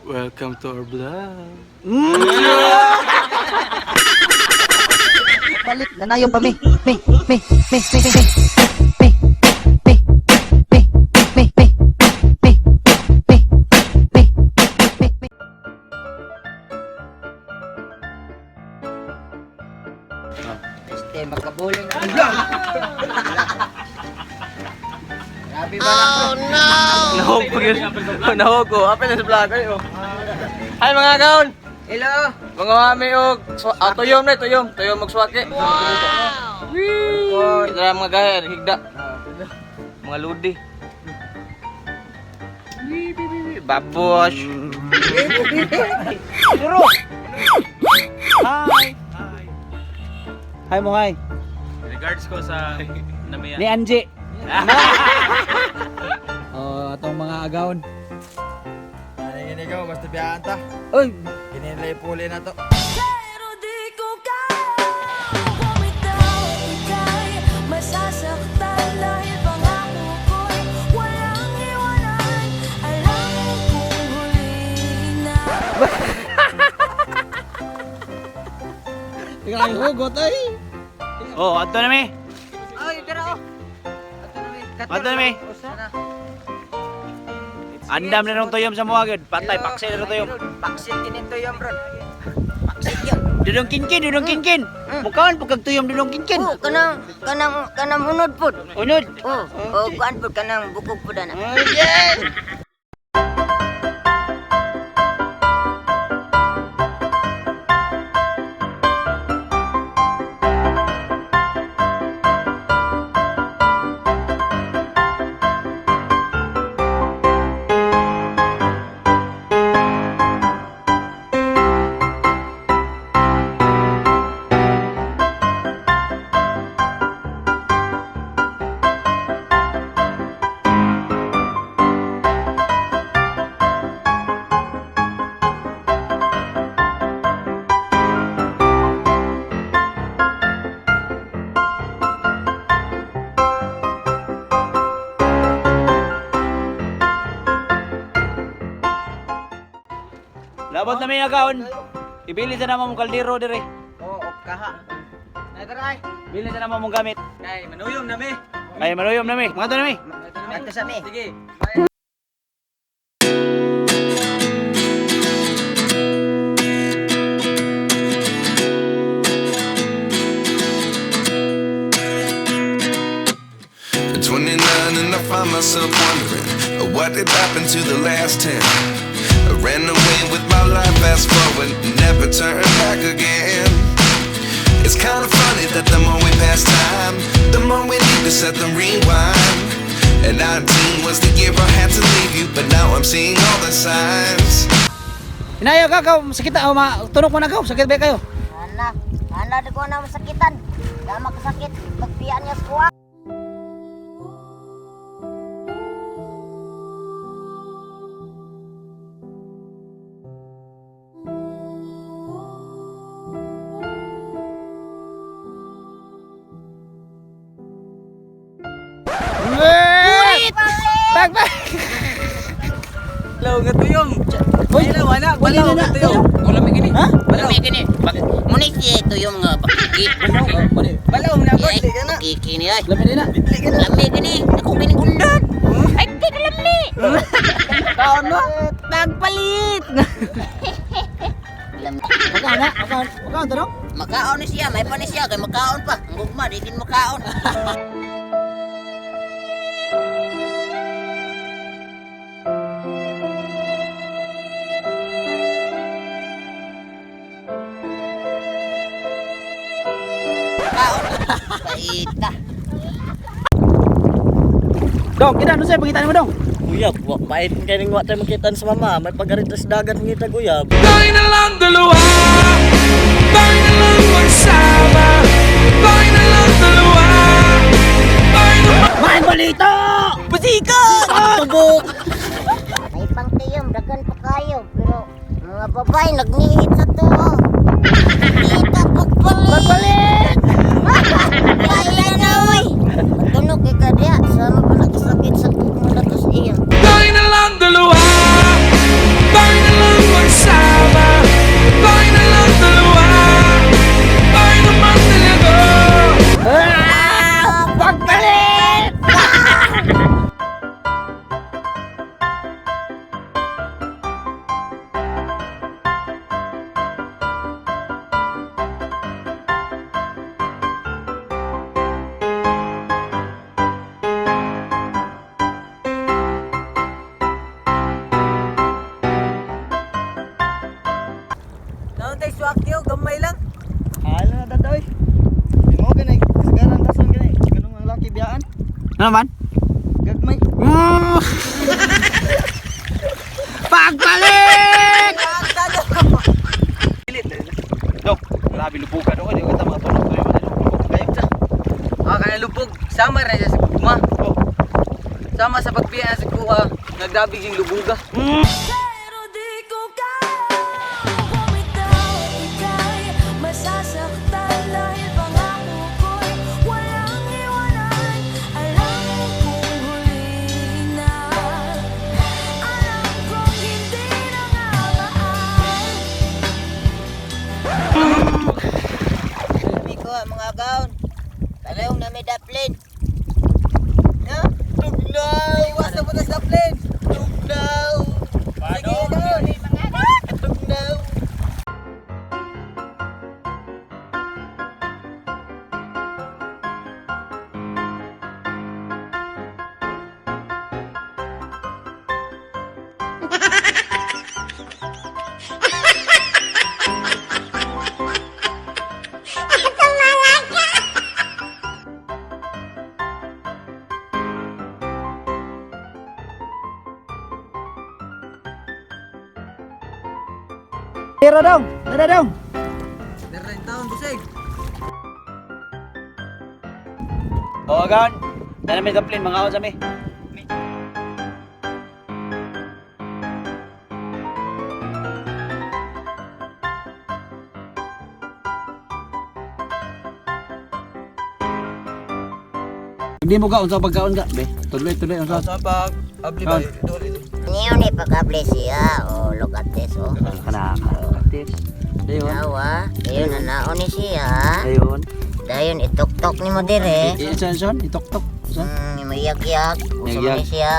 Welcome to our vlog. Balik nanayo pa mi. Mi mi mi mi mi mi mi mi mi mi mi mi mi mi mi. Este, magkabuling na. Grabe ba na? Nahog ko yun. Nahog ko. Apin na sa vlog. Ay, oh. Hi mga kaon! Hello! Mga mami og tuyom na tuyom, tuyom magswaki. Wow. Wee! Ito na mga gaher, higda. Mga ludi. Wee, wee, wee, wee. Babosh. Hi. Hi mo hi. Regards ko sa namiya. Ni Angie. Oh, atong mga agawon. Nanginginig ako, basta biyaan ta. Oy, Kinilay puli na to. Pero di ko kaya bumitaw. Ika'y masasaktan dahil pangako ko'y walang iwanan. Alam kong huli na. ikaw ang hugot ay. Oh, adto na mi. Ay, tara oh! Ato na mi. Ato na mi. Usa na. Andam na nung tuyom sa mga gud. Patay pakse na nung tuyom. Paksit kini tuyom ron. Paksit yun. Dudong kinkin, dudong kinkin. Mukaan pag tuyom dudong kinkin. Oh, kanang kanang kanang unod pud. Unod. Oh, oh kuan pud kanang bukog pud ana. Oh, yes. Labot na mi agawon. Ibili sa naman mong kaldero dire. Oo, oh, kaha. Ay, tara ay. Bili sa naman mong gamit. Kay manuyom na mi. Ay, manuyom na mi. Mga to na mi. Adto sa mi. Sige. At 29 and I find myself wondering what did happen to the last 10. I ran away with my life, fast forward, never turn back again. It's kind of funny that the more we pass time, the more we need to set the rewind. And 19 was the year I had to leave you, but now I'm seeing all the signs. Inayo ka kaw, sakit na ma tunok mo na kaw, sakit ba kayo? Ana, ana di ko na masakitan. Dama kasakit pagpian niya sa kuha. Bag bag. Law nga tuyom. Uy, Wala, wala na na. tuyom. Wala mi gini. Ha? Balaw. Lami gini. Muna siya tuyom nga pakiki. Balaw na ako, Ay, di ka na. pakiki ni ay. Lami na. Lami gini. Ako gini undon. Ay, di ka lami. Taon mo? Pagpalit. Lami. Makaon na, makaon, makaon tunok. Makaon ni siya, may pa ni siya kay makaon pa. Ang gugma di din makaon. Makaon. Paita. Dong, kita ano sa'yo, pangitan mo dong. Uyab, wa pait kay ning wa tayo makitaan sa mama, may pagarit sa dagat ngita uyab. Tayo na lang dalawa. Tayo na lang magsama. Tayo na lang dalawa. Tayo na Main balita! Pusika! Tubok! May pangtiyom, daghan pa kayo, pero mga babae nagniit sa tuo. Kita pagpalit. Pagpalit. Kaya na oy. Matunog kay ka diha, sama pa nakasakit sa kuko na tos iya. Tayo na lang dalawa. Tayo na lang Swakyo, gamay lang. Ala na dadoy. Di mo ganay kasagaran tason ganay. Ganong ang laki biyaan. Ano man? Gagmay. Pagpalit! Dok, grabe lubugan ako. Di ko kita mga tulog. Tuyo man kayo. Ah, kana lubog. Sama ra siya sa gugma. Oh. Sama sa pagbiya sa kuha, nagdabig yung lubuga. Pero di ko kaya bumitaw at ika'y masasaktan dahil pangako ko'y walang iwanan. Alam kong huli na, alam kong hindi na nga maal. Sabi ko, mga gaon. Talong na may daplin. No? Tugnaw! Iwasan mo na sa plane! Tugnaw! Sige, gaon! Tugnaw! Tira daw. Tira daw. Meron taon, busig! Oh, gaon. Dala may daplin mga aon sa mi. Hindi mo ka unsa pagkaon ka, be. Tuloy tuloy unsa. Sa pag abli ba? Niyo ni pagkable siya. Oh, look at this, oh. Kana. Dayon. Nawa, dayon nanaon ni siya. Dayon. Dayon ituktok ni mo dire. Ison ison itok-tok. Ison. Mayag-yag. Uso Yag-yag. ni siya.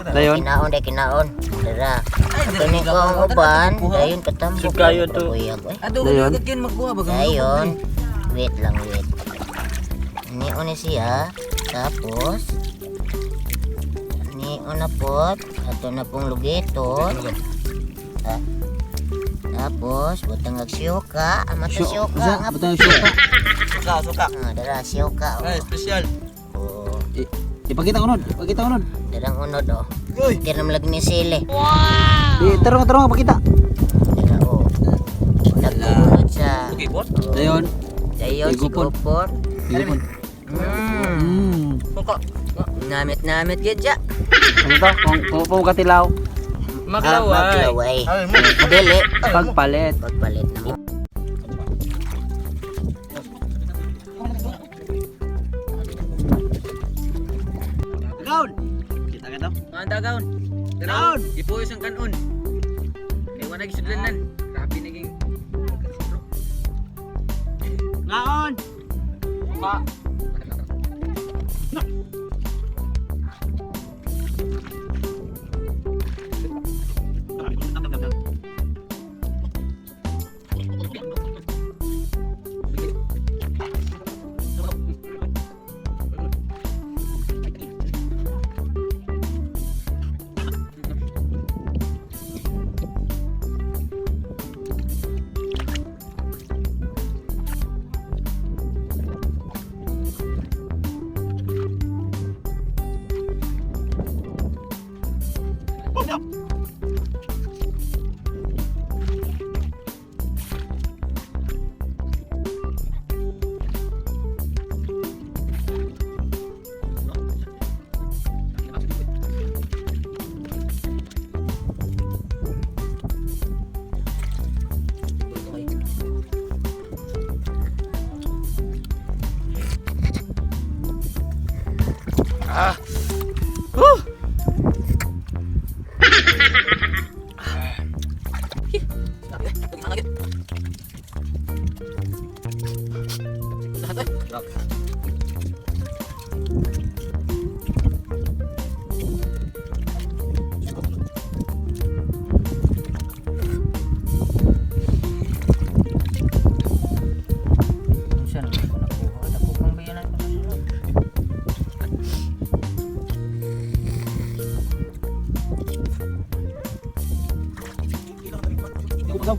Dayon. Kinaon day kinaon. Dara. Kini ko ang uban, dayon katambok. Kayo to. Kuyag, eh. Ato, Dayon. agad magkuha ba? Dayon. Wait lang, wait. Nion ni siya. Tapos, nion na po. Ato na pong lugiton. Ah. Tapos, butang agsyuka. Ama ta syuka. Unsa? Nga Butang syuka. Suka, suka. Ah, dara syuka. Oh. Ay, special. Oh, Ipakita ko nun. Ipakita ko nun. darang unod oh. Uy! Tiram lag ni sili. Di tarong tarong pakita. Dara oh. Nagpunod sa Okay, bot. Dayon. dayon si Igupon. Gupon. Igupon. Mm. Mm. Namit-namit gid siya. Ano to? Kung kung katilaw, Maglaway. Maglaway. Dili. pagpalit. Pagpalit na mo. Gaon. Kita ka to? Mga dagaon. Gaon. Ipuyos ang kanon. Kay wala gisudlanan. Grabe naging Ngaon. Saan ko nakuha? Ako pang bayanan ko na sila. Gaw.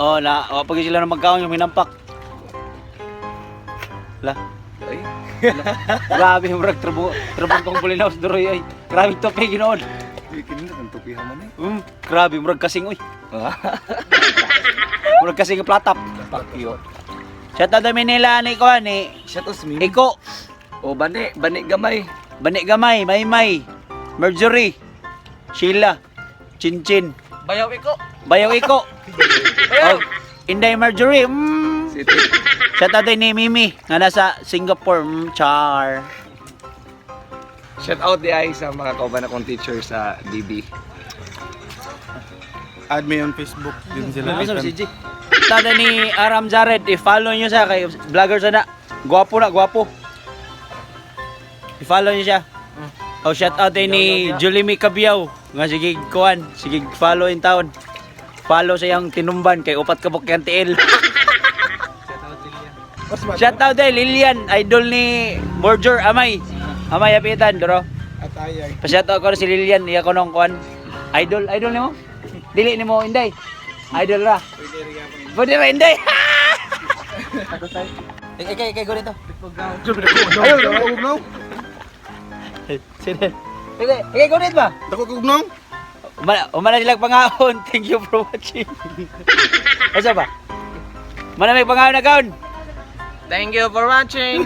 Oh, na, wa pa gyud sila na magkaon yung minampak. La. Ay. Grabe murag trabo, trabong kong bulinaw sa duroy ay. Grabe topi ginoon. Kini na kang tupihan man eh. Grabe murag kasing oy. Murag kasing platap. Pakyo. Shout out nila ni ko ni Shout out sa Mimi. Iko, O bani, bani gamay. Bani Gamay, Maymay, Marjorie, Sheila, Chinchin, Bayaw iko. Bayaw Iko. Oh, Inday Marjorie. City. Shout out din ni Mimi nga nasa Singapore. Char. Shout out di ay sa mga kauban akong teacher sa DB. Add me on Facebook din sila. Ano sa CG? Tada ni Aram Jared, i-follow niyo siya kay vlogger sana. Gwapo na, gwapo. I-follow niyo siya. Oh, shout out din ni Julimi Cabiao nga sige kuan, sige follow in town. Follow sa iyang tinumban kay upat ka bukyan tiil. Shout out din Lilian, idol ni Borjor Amay. Amay apitan, duro. At ayay. Pa-shout out ko si Lilian, iya ko nung kuan. Idol, idol nimo? Dili nimo Inday. Idol ra. Pwede ra Inday. Ikay, ikay, go dito. Ayaw, dako ugnaw. Sige. Pwede, ikay go dito ba? Dako ugnaw. Umala, umala sila pangaon. Thank you for watching. Asa ba? Mana may pangaon na kaon. Thank you for watching.